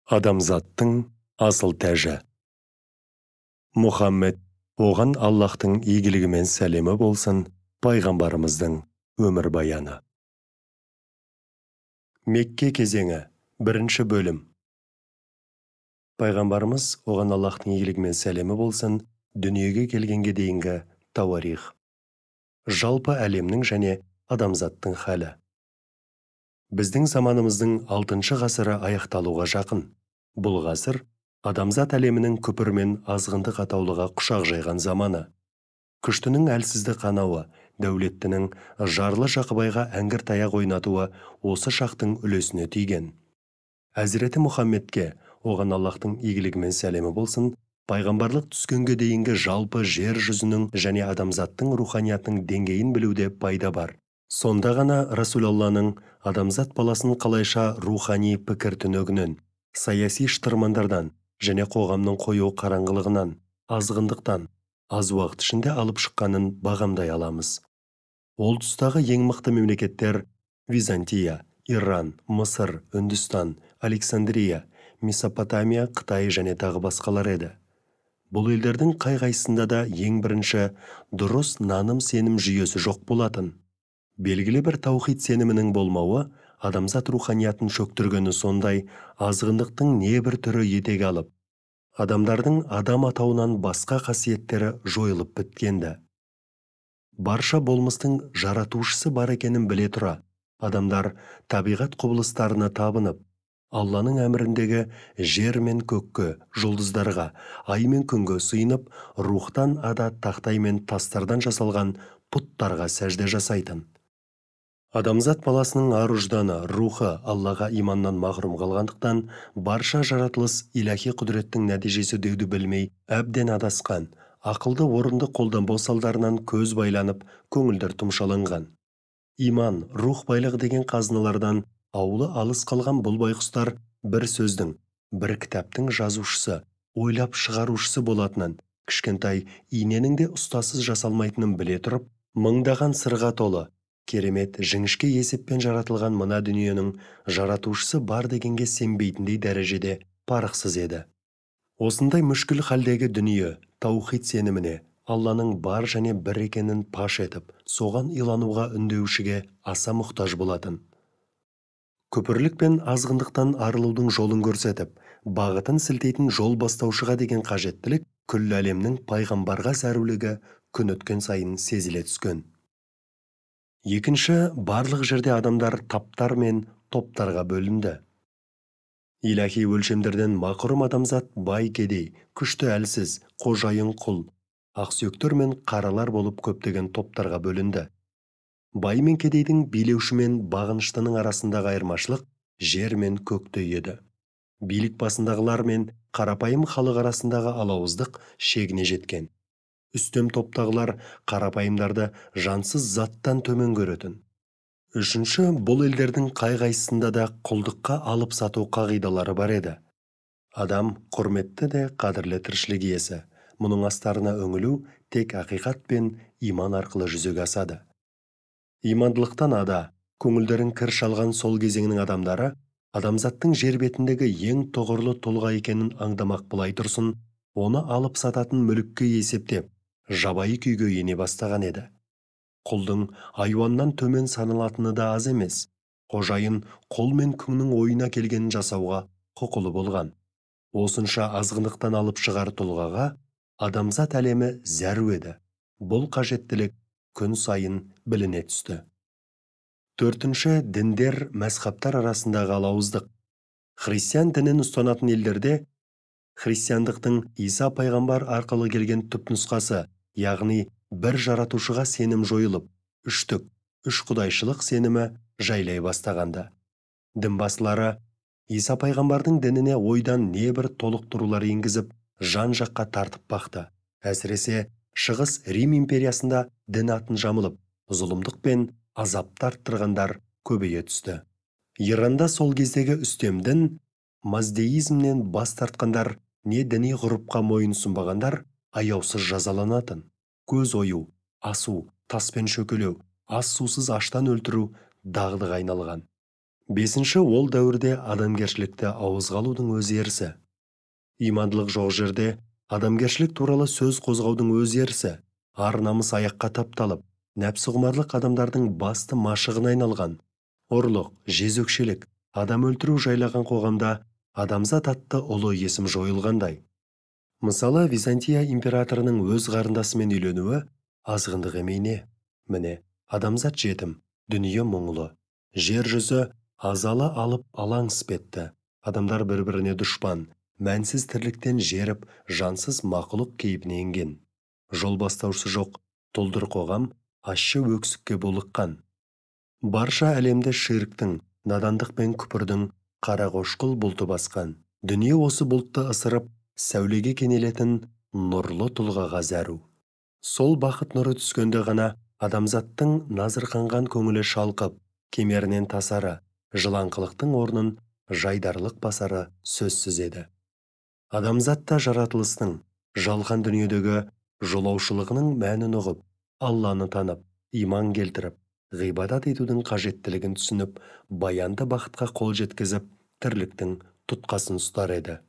Адамзаттың асыл тәжі. Мұхаммед, оған Аллаһтың игілігі мен сәлемі болсын, пайғамбарымыздың өмірбаяны. Мекке кезеңі, бірінші бөлім. Пайғамбарымыз, оған Аллаһтың игілігі мен сәлемі болсын, дүниеге келгенге дейінгі тауарих. Жалпы әлемнің және адамзаттың халі. Біздің заманымыздың 6 ғасыры аяқталуға жақын. Бұл ғасыр адамзат әлемінің күпір мен азғындық атаулыға құшақ жайған заманы. Күштінің әлсізді қанауы, дәулеттінің жарлы жақыбайға әңгір таяқ ойнатуы осы шақтың үлесіне тиген. Әзіреті Мұхаммедке, оған Аллаһтың игілігі мен сәлемі болсын, пайғамбарлық түскенге дейінгі жалпы жер жүзінің және адамзаттың руханиятының деңгейін білуде пайда бар. Сонда ғана Расулалланың адамзат баласын қалайша рухани пікір түнегінен, саяси штырмандардан және қоғамның қою қараңғылығынан, азғындықтан аз уақыт ішінде алып шыққанын бағамдай аламыз. Ол тұстағы ең мықты мемлекеттер Византия, Иран, Мысыр, Үндістан, Александрия, Месопотамия, Қытай және тағы басқалар еді. Бұл елдердің қай-қайсысында да ең бірінші дұрыс наным-сенім жүйесі жоқ болатын. Белгілі бір таухид сенімінің болмауы адамзат руханиятын шөктіргені сондай азғындықтың небір түрі етек алып, адамдардың адам атауынан басқа қасиеттері жойылып біткенді. Барша болмыстың жаратушысы бар екенін біле тұра, адамдар табиғат құбылыстарына табынып, Алланың әміріндегі жер мен көкке, жұлдыздарға, ай мен күнге сыйынып, рухтан ада тақтай мен тастардан жасалған пұттарға сәжде жасайтын. Адамзат баласының ар-ұжданы, рухы Аллаға иманнан мағрұм қалғандықтан, барша жаратылыс иләһи құдіреттің нәтижесі деуді білмей, әбден адасқан, ақылды орынды қолданбау салдарынан көз байланып, көңілдер тұмшаланған. Иман, рух байлығы деген қазыналардан аулы алыс қалған бұл байқұстар бір сөздің, бір кітаптың жазушысы, ойлап шығарушысы болатынын, кішкентай иненің де ұстасыз жасалмайтынын біле тұрып, мыңдаған сырға толы, керемет жіңішке есеппен жаратылған мына дүниенің жаратушысы бар дегенге сенбейтіндей дәрежеде парықсыз еді. Осындай мүшкіл халдегі дүние таухид сеніміне, Алланың бар және бір екенін паш етіп, соған илануға үндеушіге аса мұқтаж болатын. Күпірлік пен азғындықтан арылудың жолын көрсетіп, бағытын сілтейтін жол бастаушыға деген қажеттілік күллі әлемнің пайғамбарға зәрулігі күн өткен сайын сезіле түскен. Екінші, барлық жерде адамдар таптар мен топтарға бөлінді. Иләһи өлшемдерден мақұрым адамзат бай кедей, күшті әлсіз, қожайын құл, ақсүйектер мен қаралар болып көптеген топтарға бөлінді. Бай мен кедейдің, билеуші мен бағыныштының арасындағы айырмашылық жер мен көктей еді. Билік басындағылар мен қарапайым халық арасындағы алауыздық шегіне жеткен. Үстем топтағылар қарапайымдарды жансыз заттан төмен көретін. Үшінші, бұл елдердің қай-қайсысында да құлдыққа алып сату қағидалары бар еді. Адам құрметті де қадірлі тіршілік иесі. Мұның астарына үңілу тек ақиқат пен иман арқылы жүзеге асады. Имандылықтан ада, көңілдерін кір шалған сол кезеңнің адамдары адамзаттың жер бетіндегі ең тұғырлы тұлға екенін аңдамақ былай тұрсын, оны алып сататын мүлікке есептеп, жабайы күйге ене бастаған еді. Құлдың айуаннан төмен саналатыны да аз емес, қожайын құл мен күңнің ойына келгенін жасауға құқылы болған. Осынша азғындықтан алып шығар тұлғаға адамзат әлемі зәру еді. Бұл қажеттілік күн сайын біліне түсті. Төртінші, діндер, мәзһабтар арасындағы алауыздық. Христиан дінін ұстанатын елдерде христиандықтың Иса пайғамбар арқылы келген түпнұсқасы, яғни бір жаратушыға сенім жойылып, үштік, үш құдайшылық сенімі жайлай бастағанда. Дінбасылары Иса пайғамбардың дініне ойдан небір толықтырулар енгізіп, жан-жаққа тартып бақты. Әсіресе Шығыс Рим империясында дін атын жамылып, зұлымдық пен азапты арттырғандар көбейе түсті. Иранда сол кездегі үстем дін маздеизмнен бас тартқандар, не діни ғұрыпқа мойын ұсынбағандар аяусыз жазаланатын. Көз ою, асу, таспен шөкелеу, ас сусыз аштан өлтіру дағдыға айналған. Бесінші, ол дәуірде адамгершілікті ауызға алудың өзі ерсі. Имандылық жоқ жерде адамгершілік туралы сөз қозғаудың өзі ерсі. Ар-намыс аяққа тапталып, нәпсіқұмарлық адамдардың басты машығына айналған. Ұрлық, жезөкшелік, адам өлтіру жайлаған қоғамда адамзат атты ұлы есім жойылғандай. Мысалы, Византия императорының өз қарындасымен үйленуі азғындық емей не? Міне, адамзат жетім, дүние мұңлы. Жер жүзі азалы алып алаң іспетті. Адамдар бір-біріне дұшпан, мәнсіз тірліктен жеріп, жансыз мақұлық кейпіне енген. Жол бастаушысы жоқ, тұлдыр қоғам ащы өксікке булыққан. Барша әлемді ширктің, надандық пен күпірдің қарақошқыл бұлты басқан. Дүние осы бұлтты ысырып, сәулеге кенелетін нұрлы тұлғаға зәру. Сол бақыт нұры түскенде ғана адамзаттың назырқанған көңілі шалқып, кемерінен тасары, жылаңқылықтың орнын жайдарлық басары сөзсіз еді. Адамзат та жаратылыстың, жалған дүниедегі жолаушылығының мәнін ұғып, Алланы танып, иман келтіріп, ғибадат етудің қажеттілігін түсініп, баянды бақытқа қол жеткізіп, тірліктің тұтқасын ұстар еді.